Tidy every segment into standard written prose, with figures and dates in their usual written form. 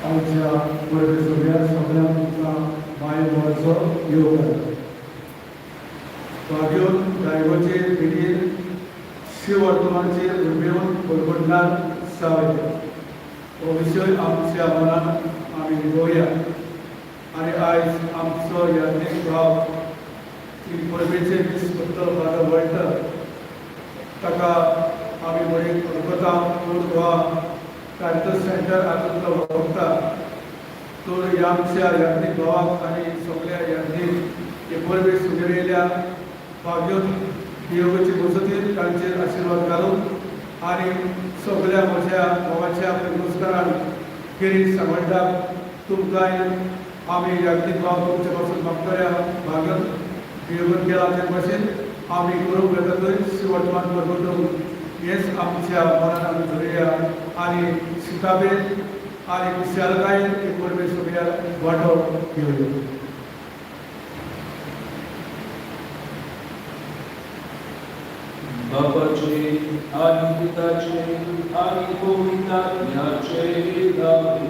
आमच्या वर्ग सगळ्या सगळ्या तुमचा माय मोगाचो योग भाग्योन दैवाचे पिढीर शिववर्तमानाचेर उर्बेवन परगटणार सावय हो विशय आमच्या मनान आमी निभोवया. आनी आयज आमचो याज्ञीक भाव ती परबेचे वीस पत्तर फादर वळटर ताका आमी बरी Kolkata old Goa Caritas centre हातूंतलो वळखता. तर ह्या आमच्या याज्ञीक भावाक आनी सगल्या याज्ञीक हे परबे सुगेर भाग्योत योगाची मजतीन तांचेर आशिर्वाद घालून आनी सगल्या म्हज्या भावाच्या पुरस्कारान गिरीश सांवड्डाक तुमकांय आमी याज्ञीक भाव तुमचे पासून मागतल्या भाग्योत योगन केला ते भाशेन आमी करूंक येता थंय शिवटमान परगटूंक हेच आमच्या मनान आमी धरुया आनी सिताबेन आनी खुशालकायेन एक परबे सगळ्या वांटो घेवया. बापाचे आनी पुताचे आनी पवित्र आत्म्याचे नांवे.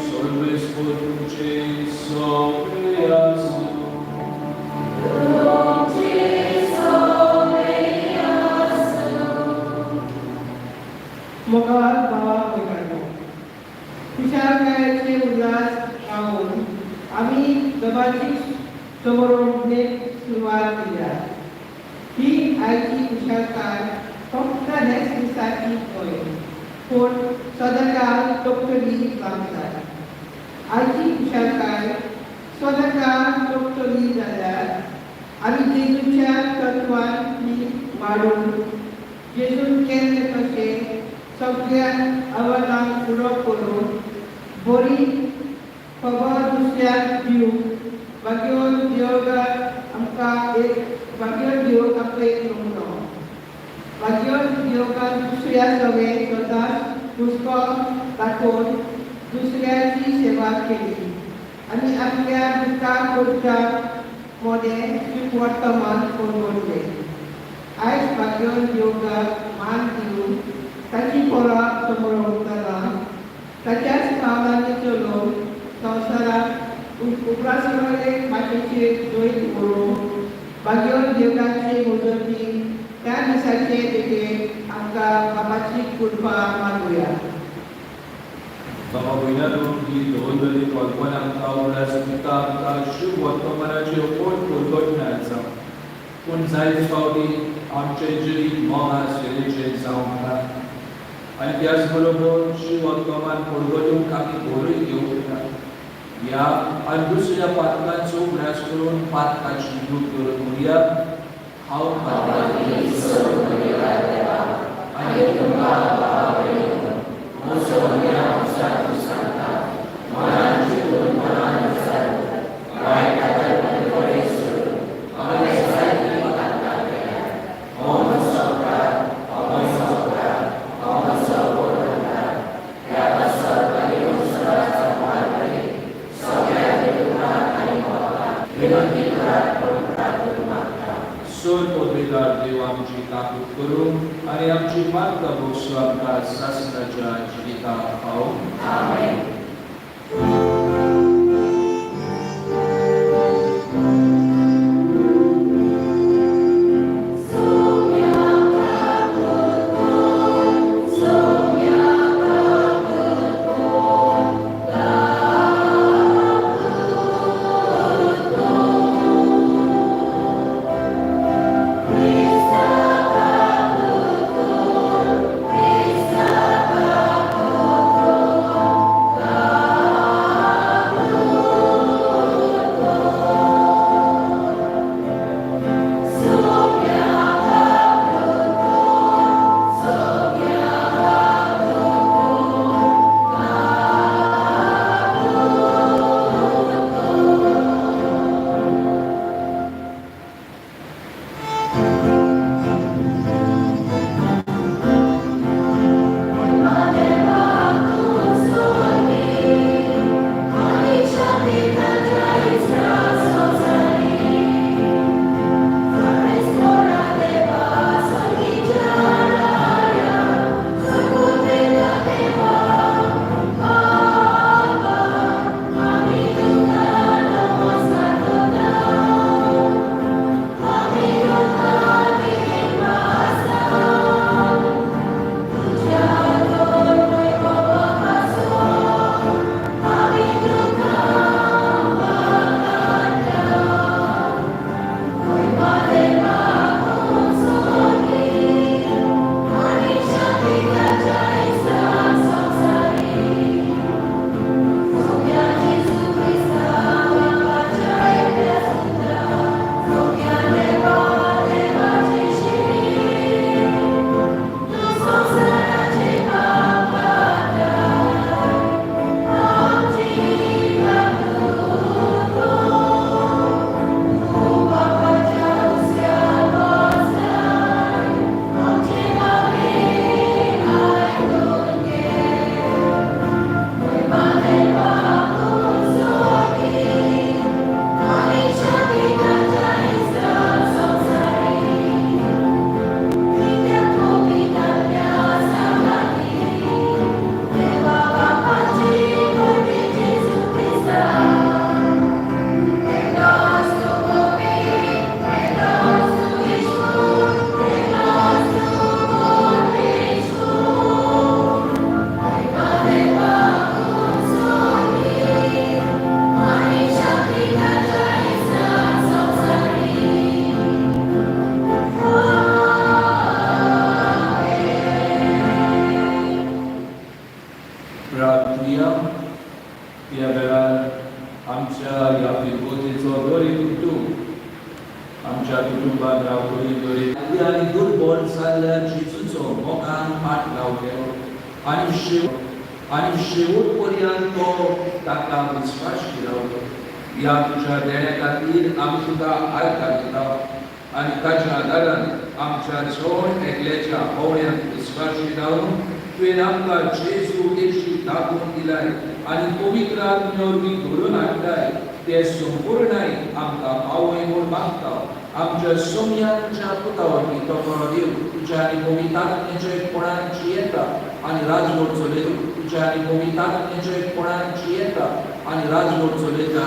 सर्वेस्पर तुमचे सगळे आसूं. मोगाळ भावा भयणांनो, खुशालकायेचे उल्हास पावून आमी दबाजी समारंभेक सुरवात दिल्या. ही आयची खुशालकाय फक्त हेच दिसाची न्हय, पूण सदांकाळ तोखतली जावंक जाय. आयची खुशालकाय सदांकाळ तोखतली जाल्यार आमी जेजूच्या तत्वान ती वाडून जेजून केल्ले तशें सगळ्या आव्हानांक फुडो करून बरी खबर दुसऱ्याक दिवंक भाग्यवंत देवघात आमकां एक भाग्यवंत देव आमकां एक नमुनो. भाग्यवंत देवघात दुसऱ्या सगळें स्वताच हुस्को दाखोवन दुसऱ्याची सेवा केली आनी आपल्या दुख्खा करच्या मोदें सुख वर्तमान परवडलें. आयज भाग्यवंत देवघात मान दिवन ताची परब समरवतना ताच्याच पावलांनी चलोवन संवसाराक उप्रासलेले भाशेचेर जैत करूंक भाग्यवंत देवताचे मजतीन त्या दिसाचे भेटेक आमकां बापाची कृपा मागुया. बाबा भयणांनो, ही दवरलेली कल्पना आमकां उगडास दिता आमकां शुभ वर्तमानाची कोण परगटना आसा, पूण जायते फावटी आमचें जिवीत मोगा सेवेचें जावंक ना आनी त्याच बरोबर शुभ वर्तमान परगटूंक आमी बरोय घेवंक ना. ह्या आनी दुसऱ्या पातकांचो उगडास करून पातकाची दूख करून म्हणया, हांव पातकाची आनी सोर पदवीदार देव आमची ताकूत करूं आनी आमची मार्ग भोगसो आमकां सासणाच्या जिविताक पावूं. Krista. कुटुंबात रावतली दरे आनी दुर्बळ जाल्ल्या जेजूचो मोगान पाठलाव केलो आनी शेवट पर्यंत तो ताका विस्वाशी रावलो. ह्या तुज्या देण्या खातीर आमी तुका आयकार दिता आनी ताच्या आदारान आमच्या जण एकल्याच्या होवण्यांत विस्वाशी रावन तुवें आमकां जेजू येशू दाखोवन दिलाय आनी पवित्र आत्म्या वरवीं घडोवन हाडटाय ते संपूर्णाय आमकां पावय म्हूण मागता. आमच्या सोमयांच्या पुता वरवीं तो बरो देव तुज्या आनी पवित्र आत्म्याच्या एकपणान जियेता आनी राजवट चलयता. तुज्या आनी पवित्र आत्म्याच्या एकपणान जियेता आनी राजवट चलयता.